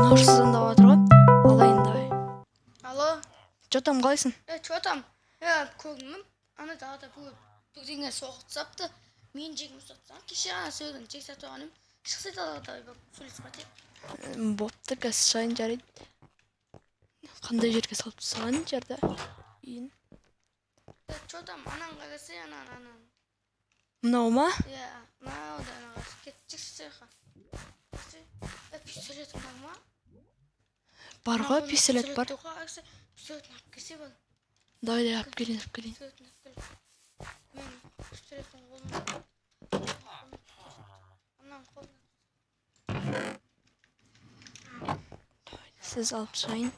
Наушник звондап жатыр ғой, алайын, давай. Алло. Че там, қалайсың? Е, че там? Е, көрдім, ана далада бүгін бірдеңе соғып тастапты. Мен жегім ұстап тастаған. Кеше ғана сойған жек сатып алған едім. Шықса, далаға, давай барып сөйлесіп қайтайық. Бопты, қазір шығайын, жарайды. Қандай жерге салып тастаған жерді үйін? Е, че там, ананы қарасай, ананы, ананы. Мынау ма? Иә, мынау да, ана қараса. Кет, шықшы жаққа. Е, пистолетің бар ма? Бар ғой, пистолет бар. Пистолетін алып келсе бар. Давай, давай, алып келейін, алып келейін. Пистолетін алып кел. Мен пистолеттің қолында. Ананың қолында. Сіз алып шығайын.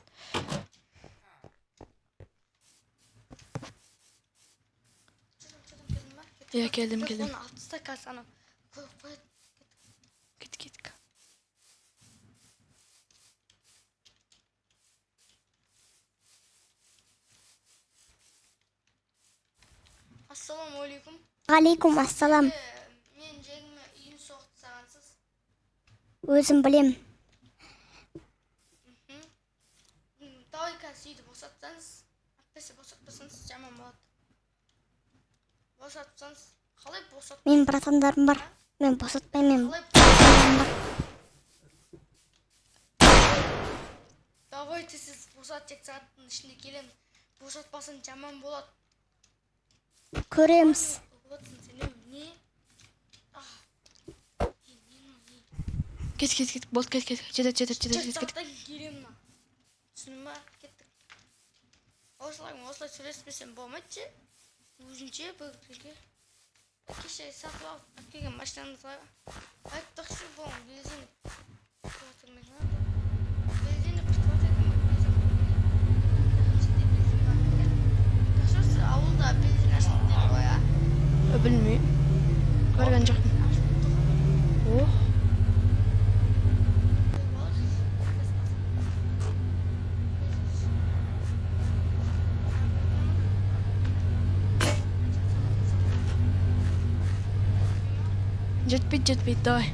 Че там, че там, келдің ба? Иә, келдім, Жоқ, келдім. оны алып таста, қазір анау көріп қояды. Кет, кеттік. Ассалаумағалейкум. Ғалейкум ассалам. Е, мен жегіме үйін соғып тастағансыз. Өзім білем. Давай, қазір үйді босатсаңыз, әйтпесе босатпасаңыз, жаман болады. Босатсаңыз, қалай босат? Менің братандарым бар. Мен босатпаймын. Қалай? Братандарым бар. Давайте, сіз босат, тек сағаттың ішінде келемін. Босатпасаң, жаман болады. Көреміз. Болатсың сен, не? А, не, не, не? Кет, кет, кет, болды, кет, кет, жетеді, жетеді, жетеді. Төрт кет, кет. сағаттан кейін келемін мына. Түсіндің ба? Кеттік. Осылай осылай сөйлеспесем болмайды ше. Өзінше бірге. Кеше сатып алып әкелген машинамызға айттықшы, бұның бензині бітіп жатыр ма екен? Бензині бітіп жатыр екен ғой, бензин ішінде бензин бар екен. Жақсы, сіз ауылда бензин ашылды деді ғой, а? Білмеймін, көрген жоқпын. Ашылыпты ғой. О. Жетпейді, жетпейді, давай.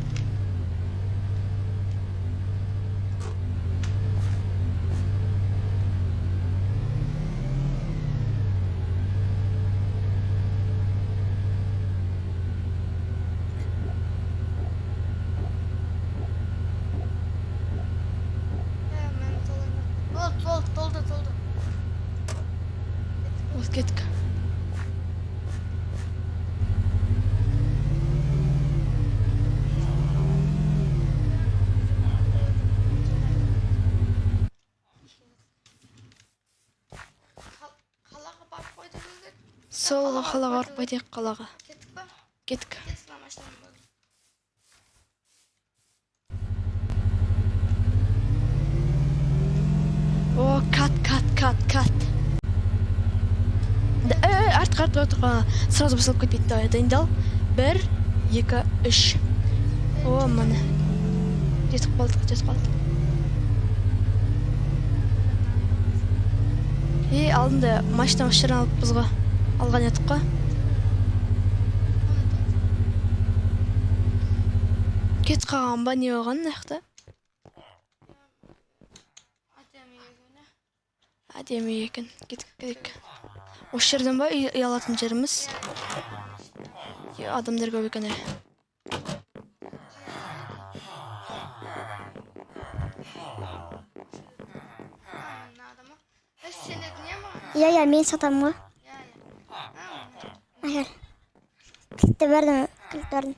Болды, болды, толды, толды. Болды, кеттік. Қалаға барып қойды өзі. Сол, қалаға барып қайтайық, қалаға. Кеттік па? Кеттік. Кеттік, мына машинаның бәрі. О, кат, кат, кат, кат. Е, артқа, артқа, артқа, сразу басылып кетпейді. Давай, дайындал, бір, екі, үш. О, міне, жетіп қалдық, жетіп қалдық. Е, алдында машина осы жерден алыппыз ғой, алған едік қой. Кетіп қалған ба, не болған мына жақта? Әдемі екен, ә? Әдемі екен. Кеттік, кеттік. Осы жерден ба үй алатын жеріміз? Е, адамдар көп екен, е. А, мына адам ма? Е, сенеді не маған? Иә, иә, мен сатамын ғой. Иә, иә. А, мына. Әкел. Кілтті бердім, кілт бердім.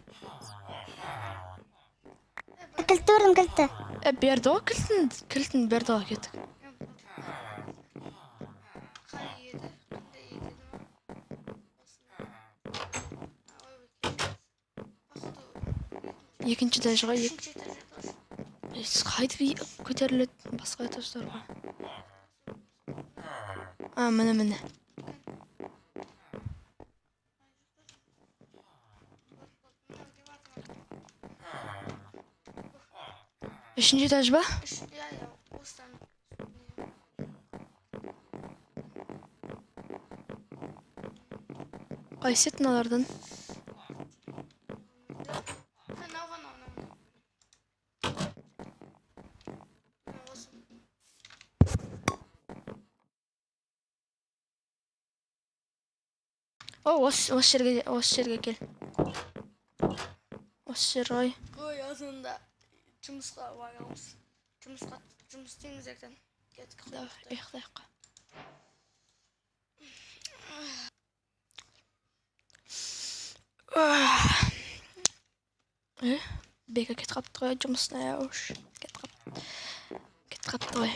Кілтті бердім, кілтті. Е, берді ғой кілтін, кілтін берді ғой, кеттік. Қай еді? Қандай еді ма? Осындай. А, ой, ой, походу, Екінші этажға. Үшінші этаж еді осы. Қайтып көтеріледі басқа этаждарға? А, міне, міне. Үшінші этаж ба? Үш, иә, иә, осыдан. Не. Қайсы еді мыналардан? Мынау ғана, мынау. О, осы жерге кел. Осы жер ғой. Қой, азанда жұмысқа барамыз. Жұмысқа жұмыс істейміз ертең. Кеттік. Давай, ұйықтайық. Е, Бека кетіп қалыпты ғой жұмысына, уш. Кетіп қалыпты. Кетіп қалыпты ғой.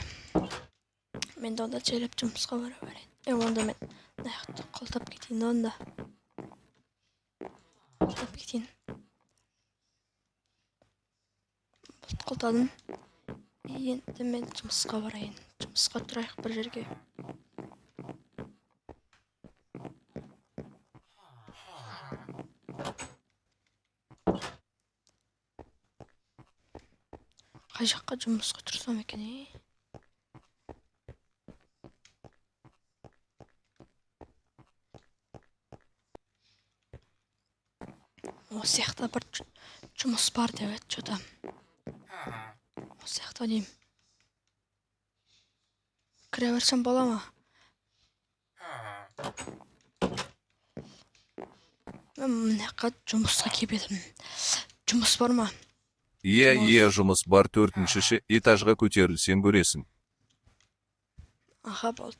Мен де онда жайлап жұмысқа бара берейін. Е, онда мен мына жақты құлыптап кетейін онда. Құлыптап кетейін. Болды, құлыптадым. Енді мен жұмысқа барайын. Жұмысқа тұрайық бір жерге. Қай жаққа жұмысқа тұрсам екен, е? Осы жақта бір жұмыс бар деп еді, че-то. Осы жақта деймін. Кіре берсем бола ма? Мен мына жаққа жұмысқа келіп едім. Жұмыс бар ма? Иә, Жұмыс. иә, жұмыс бар, төртінші этажға көтерілсең, көресің. Аха, болды.